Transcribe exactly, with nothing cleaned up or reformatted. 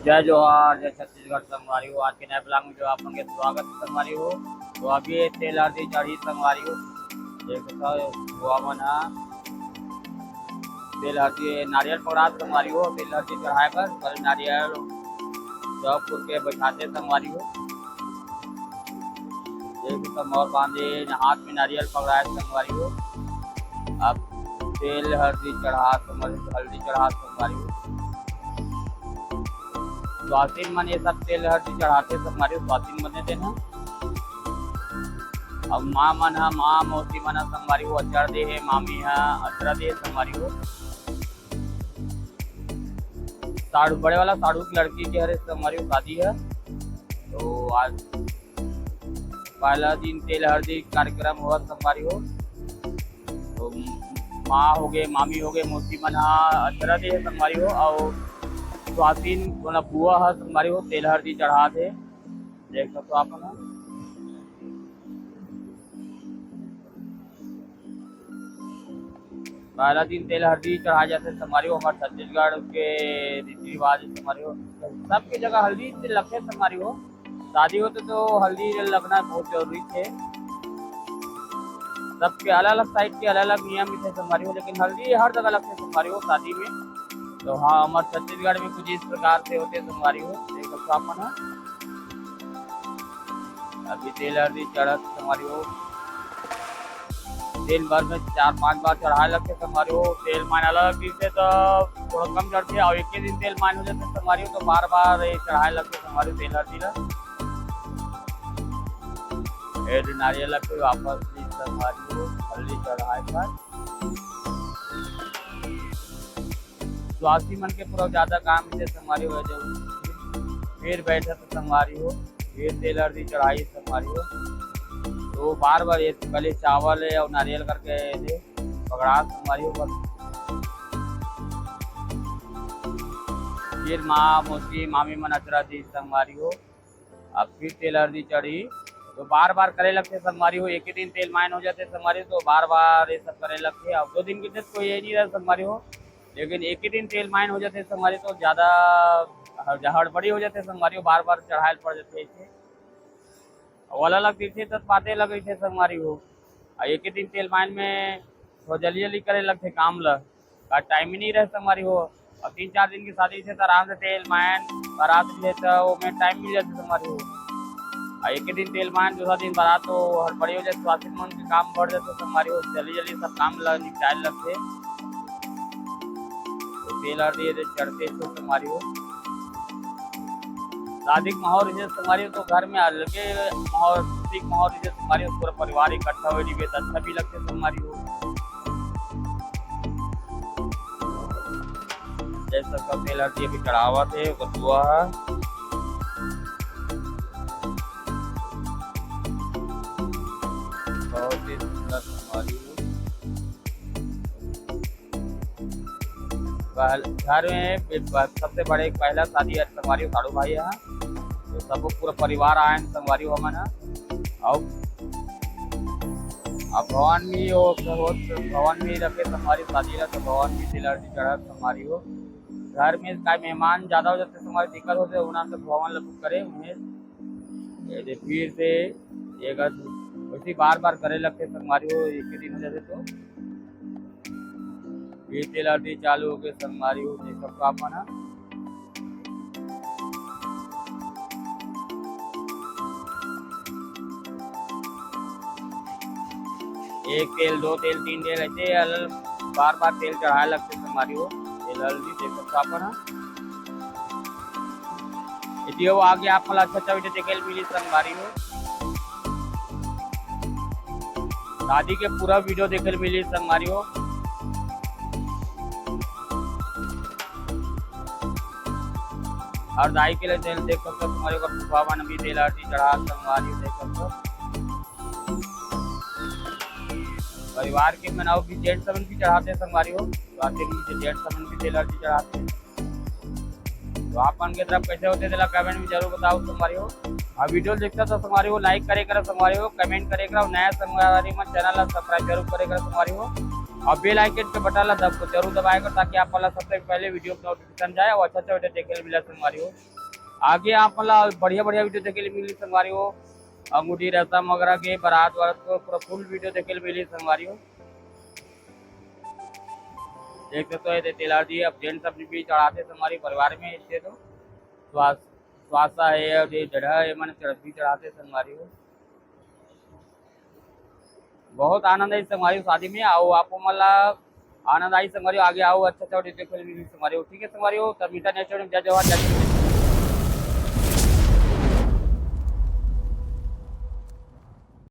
जय जोहार, जय छत्तीसगढ़ संगवारी हो। आज के नए vlog में जो आप मन के स्वागत है संगवारी हो। तो अभी ये तेल हरदी चढ़ही संगवारी हो। देख सकत हो, बुआ मन ह तेल हरदी, नारियल पकड़ात संगवारी हो। तेल हरदी चढ़ाए बर पहले नारियल चौक के बैठाते संगवारी हो। देख सकत हो, मौर बांधे, हाथ में नारियल पकड़ाए संगवारी हो। अब तेल हरदी चढ़ात संगवारी हो, हल्दी चढ़ात संगवारी हो। सुवासिन मन ये सब तेल हरदी चढ़ाथे संगवारी हो, सुवासिन मन देना। अब माँ मन ह, माँ मौसी मन ह संगवारी हो अचर दे हे, मामी ह अचरा दे हे संगवारी हो। साढ़ू, बड़े वाला साढ़ू की लड़की के हरे संगवारी हो शादी है। तो आज पहला दिन तेल हरदी कार्यक्रम होवत संगवारी हो। तो माँ हो गए, मामी हो गए, मौसी मन ह अचरा दे हे संगवारी हो। और सुवासिन वाला बुआ ह संगवारी हो तेल हरदी चढ़ा दे। देख सकत हो आप मन ह। पहला दिन तेल हरदी चढ़ाए जाथे संगवारी हो, हमर छत्तीसगढ़ के रीति रिवाज संगवारी हो। सबके जगह हल्दी से लगथे संगवारी हो, शादी होथे तो हल्दी लगना बहुत जरूरी थे। सबके अलग-अलग side के अलग-अलग नियम भी थे संगवारी हो, लेकिन हल्दी हर जगह लगथे संगवारी हो शादी में। तो हाँ, हमर छत्तीसगढ़ में कुछ इस प्रकार से होथे संगवारी हो, देख सकत हो आप मन ह। अभी तेल हरदी चढ़त संगवारी हो, दिन भर में चार पांच बार चढ़ाए लगथे संगवारी हो। तेल मायन अलग गिरथे तो थोड़ा कम चढ़थे, और एक ही दिन तेल मायन हो जाथे संगवारी हो, तो बार बार ये चढ़ाए लगथे संगवारी हो तेल हरदी ला। ये नारियल ला फिर वापस भी संगवारी हो हल्दी चढ़ाए पर। सुवासी मन के पूरा ज्यादा काम हे संगवारी हो, जो फिर बैठे तो संगवारी हो, फिर तेल हरदी चढ़ाई संगवारी हो। तो बार बार ये पहले चावल है और नारियल करके ये पकड़ा संगवारी हो, बस। फिर माँ मौसी मामी मन अचरा दी संगवारी हो। अब फिर तेल हरदी चढ़ी, तो बार बार करे लगथे संगवारी हो। एक ही दिन तेल मायन हो जाथे संगवारी हो, तो बार बार ये सब करे लगथे। अब दो दिन के तो कोई ये नहीं रहे संगवारी हो, लेकिन एक ही दिन तेल मायन हो जाथे संगवारी हो, तो ज्यादा हड़-, हड़बड़ी हो जाथे संगवारी हो, बार बार चढ़ाए ल पड़ जाथे ऐसे। वाला लग जैसे तो बातें लग रही थे संगवारी हो, और एक ही दिन तेल मायन में तो जल्दी जल्दी करे लगथे काम ला, का टाइम ही नहीं रहे संगवारी हो। और तीन चार दिन की शादी से तो आराम से तेल मायन बारात भी है तो वो में टाइम मिल जाते संगवारी हो। और एक ही दिन तेल मायन, दूसरा दिन बारात, तो हड़बड़ी हो जाए, सुवासिन मन के काम बढ़ जाते संगवारी हो, जल्दी जल्दी सब काम ला निपटाए लगते। तो तेल हरदी ये चढ़ते तो संगवारी हो। शादी के माहौल रहिथे संगवारी हो, तो घर में अलगे माहौल, खुशी के माहौल रहिथे संगवारी हो, पूरा परिवार इकट्ठा होए रहिबे, तो अच्छा भी लगथे संगवारी हो। जैसा का तेल हरदी अभी चढ़ावत हे, ओकर दुआ ह। बहुत ही सुंदर संगवारी हो। पहल-, घर में एक ब-, सबसे बड़े पहला शादी है संगवारी हो, साड़ू भाई है, तो सब पूरा परिवार आए हैं संगवारी हो हमन ह। और अब भवन में हो, हो, भवन में रखे संगवारी शादी ला, तो भवन में तेल हरदी चढ़त संगवारी हो। घर में का मेहमान ज्यादा हो जाते संगवारी, दिक्कत होते, उन्हें तो भवन ला बुक करे, उन्हें ये दे फिर से ये अगर वैसे बार बार करे लगते संगवारी हो, एक ही दिन हो जाते तो। ये तेल हरदी चालू हो गए संगवारी हो, देख सकत हो आप मन ह। एक तेल, दो तेल, तीन तेल, ऐसे अलग बार बार तेल चढ़ाए लगते संगवारी हो। तेल हरदी देख सकत हो आप मन ह। वीडियो आगे आप मन ला अच्छा अच्छा वीडियो देखे ल मिली संगवारी हो। शादी के पूरा वीडियो देखे ल मिली संगवारी हो। और दाई के लिए तेल देख सकते हो, तुम्हारे को फूफा मन भी तेल हरदी चढ़ा संगवारी हो, देख सकते हो। परिवार के मन अउ भी जेंट्स मन भी चढ़ाते संगवारी हो, तो आते भी जेंट्स मन भी तेल हरदी चढ़ाते। तो आप मन के तरफ कैसे होते तेला कमेंट में जरूर बताओ संगवारी हो। और वीडियो देखता तो संगवारी हो, लाइक करे करो संगवारी हो, कमेंट करे करो, नया संगवारी मन चैनल ला सब्सक्राइब जरूर करे करो संगवारी हो। और बेल आइकन के बटन ला दब जरूर दबाए कर, ताकि आप मन ला सबसे पहले वीडियो के नोटिफिकेशन जाए और अच्छा अच्छा वीडियो देखे मिले संगवारी हो। आगे आप मन ला बढ़िया बढ़िया वीडियो देखे मिली संगवारी हो। अंगूठी रसम वगैरह के बारात वारात को पूरा फुल वीडियो देखे मिली संगवारी हो। देख सकते हो ये तेलार जी अब जेंट्स सब भी चढ़ाते संगवारी परिवार में इतने तो स्वास स्वासा है और ये जगह है मन चढ़ती चढ़ाते संगवारी हो। बहुत आनंद है संगवारी हो शादी में। आओ आप मन ला आनंद आई संगवारी हो। आगे आओ अच्छा अच्छा वीडियो देखे मिली संगवारी हो। ठीक है संगवारी हो, तब मिलता नेक्स्ट वीडियो में। जय जवान जय किसान।